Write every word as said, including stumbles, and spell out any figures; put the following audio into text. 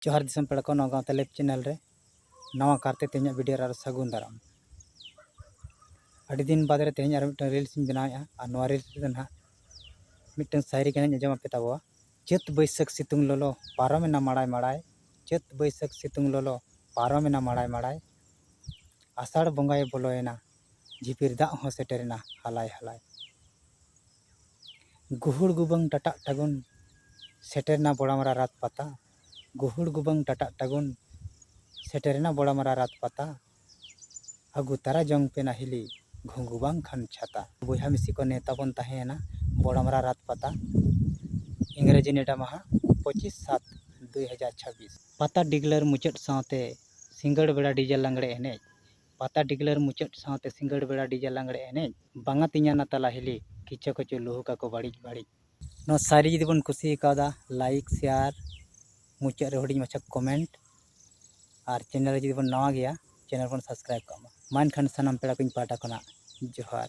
ᱡᱚᱦᱟᱨ ᱫᱤᱥᱚᱢ ᱯᱮᱲᱟ ᱠᱚ, ᱱᱚᱣᱟ ᱜᱟᱶᱛᱟ ᱞᱮᱵ ᱪᱮᱱᱮᱞ ᱨᱮ ᱱᱟᱣᱟ ᱠᱟᱨᱛᱮ ᱛᱮᱦᱮᱧᱟᱜ ᱵᱷᱤᱰᱤᱭᱳ ᱨᱮ ᱟᱨᱚ ᱥᱟᱹᱜᱩᱱ ᱫᱟᱨᱟᱢ᱾ ᱟᱹᱰᱤ ᱫᱤᱱ ᱵᱟᱫᱽ ᱨᱮ ᱛᱮᱦᱮᱧ ᱟᱨ ᱢᱤᱫᱴᱟᱝ ᱨᱤᱞᱥ ᱤᱧ ᱵᱮᱱᱟᱣᱮᱫᱼᱟ, ᱟᱨ ᱱᱚᱣᱟ ᱨᱤᱞᱥ ᱨᱮᱫᱚ ᱱᱟᱦᱟᱜ ᱢᱤᱫᱴᱟᱝ ᱥᱟᱭᱨᱤ ᱜᱟᱱᱤᱧ ᱟᱸᱡᱚᱢ ᱟᱯᱮ ᱛᱟᱵᱚᱣᱟ᱾ ᱪᱟᱹᱛ ᱵᱟᱹᱭᱥᱟᱹᱠᱷ ᱥᱤᱛᱩᱝ ᱞᱚᱞᱚ ᱯᱟᱨᱚᱢᱮᱱᱟ ᱢᱟᱲᱟᱭ ᱢᱟᱲᱟᱭ, ᱪᱟᱹᱛ ᱵᱟᱹᱭᱥᱟᱹᱠᱷ ᱥᱤᱛᱩᱝ ᱞᱚᱞᱚ ᱯᱟᱨᱚᱢᱮᱱᱟ ᱢᱟᱲᱟᱭ ᱢᱟᱲᱟᱭ, ᱟᱥᱟᱲ ᱵᱚᱸᱜᱟᱭ ᱵᱚᱞᱚᱭᱮᱱᱟ, ᱡᱷᱤᱯᱤᱨ ᱫᱟᱜ ᱦᱚᱸ ᱥᱮᱴᱮᱨᱮᱱᱟ ᱦᱟᱞᱟᱭ ᱦᱟᱞᱟᱭ᱾ ᱜᱩᱦᱩᱲ ᱜᱩᱵᱟᱹᱝ ᱴᱟᱴᱟᱜ ᱴᱟᱹᱜᱩᱱ ᱥᱮᱴᱮᱨᱮᱱᱟ ᱵᱚᱲᱟᱢᱟᱨᱟ ᱨᱟᱛ ᱯᱟᱛᱟ, ᱜᱩᱦᱩᱲ ᱜᱩᱵᱟᱹᱝ ᱴᱟᱴᱟᱜ ᱴᱟᱹᱜᱩᱱ ᱥᱮᱴᱮᱨᱮᱱᱟ ᱵᱚᱲᱟᱢᱟᱨᱟ ᱨᱟᱛ ᱯᱟᱛᱟ, ᱟᱹᱜᱩ ᱛᱟᱨᱟ ᱡᱚᱝ ᱯᱮ ᱱᱟᱦᱤᱞᱤ ᱜᱷᱩᱸᱜᱩ ᱵᱟᱝᱠᱷᱟᱱ ᱪᱷᱟᱛᱟ᱾ ᱵᱚᱭᱦᱟ ᱢᱤᱥᱤ ᱠᱚ ᱱᱮᱣᱛᱟ ᱵᱚᱱ ᱛᱟᱦᱮᱸᱭᱮᱱᱟ ᱵᱚᱲᱟᱢᱟᱨᱟ ᱨᱟᱛ ᱯᱟᱛᱟ, ᱤᱝᱨᱮᱡᱤ ᱱᱮᱰᱟ ᱢᱟᱦᱟ ᱯᱚᱸᱪᱤᱥ ᱥᱟᱛ ᱫᱩᱭ ᱦᱟᱡᱟᱨ ᱪᱷᱟᱵᱵᱤᱥ᱾ ᱯᱟᱛᱟ ᱰᱤᱜᱽᱞᱟᱹᱨ ᱢᱩᱪᱟᱹᱫ ᱥᱟᱶᱛᱮ ᱥᱤᱸᱜᱟᱹᱲ ᱵᱮᱲᱟ ᱰᱤᱡᱮ ᱞᱟᱜᱽᱲᱮ ᱮᱱᱮᱡ, ᱯᱟᱛᱟ ᱰᱤᱜᱽᱞᱟᱹᱨ ᱢᱩᱪᱟᱹᱫ ᱥᱟᱶᱛᱮ ᱥᱤᱸᱜᱟᱹᱲ ᱵᱮᱲᱟ ᱰᱤᱡᱮ ᱞᱟᱜᱽᱲᱮ ᱮᱱᱮᱡ, ᱵᱟᱝᱟ ᱛᱤᱧᱟ ᱱᱟᱛᱟᱞᱟ ᱦᱤᱞᱤ, ᱠᱤᱪᱷᱟ ᱠᱚᱪᱚ ᱞᱩᱦᱩᱠᱟ ᱠᱚ ᱵᱟᱹᱲᱤᱡ ᱵᱟᱹᱲᱤᱡ᱾ ᱱᱚᱣᱟ ᱥᱟᱭᱨᱤ ᱡᱩᱫᱤ ᱵᱚᱱ ᱠᱩᱥᱤ ᱠᱟᱣᱫᱟ, ᱞᱟᱭᱤᱠ, ᱥᱮᱭᱟᱨ, ᱢᱩᱪᱟᱹᱫ ᱨᱮ ᱦᱩᱰᱤᱧ ᱢᱟᱪᱷᱟ ᱠᱚᱢᱮᱱᱴ, ᱟᱨ ᱪᱮᱱᱮᱞ ᱨᱮ ᱡᱩᱫᱤ ᱵᱚᱱ ᱱᱟᱣᱟ ᱜᱮᱭᱟ, ᱪᱮᱱᱮᱞ ᱵᱚᱱ ᱥᱟᱵᱥᱠᱨᱟᱭᱤᱵ ᱠᱟᱜ ᱢᱟ᱾ ᱢᱟ ᱮᱱᱠᱷᱟᱱ ᱥᱟᱱᱟᱢ ᱯᱮᱲᱟ ᱠᱚᱧ ᱯᱟᱦᱴᱟ ᱠᱷᱚᱱᱟᱜ ᱡᱚᱦᱟᱨ᱾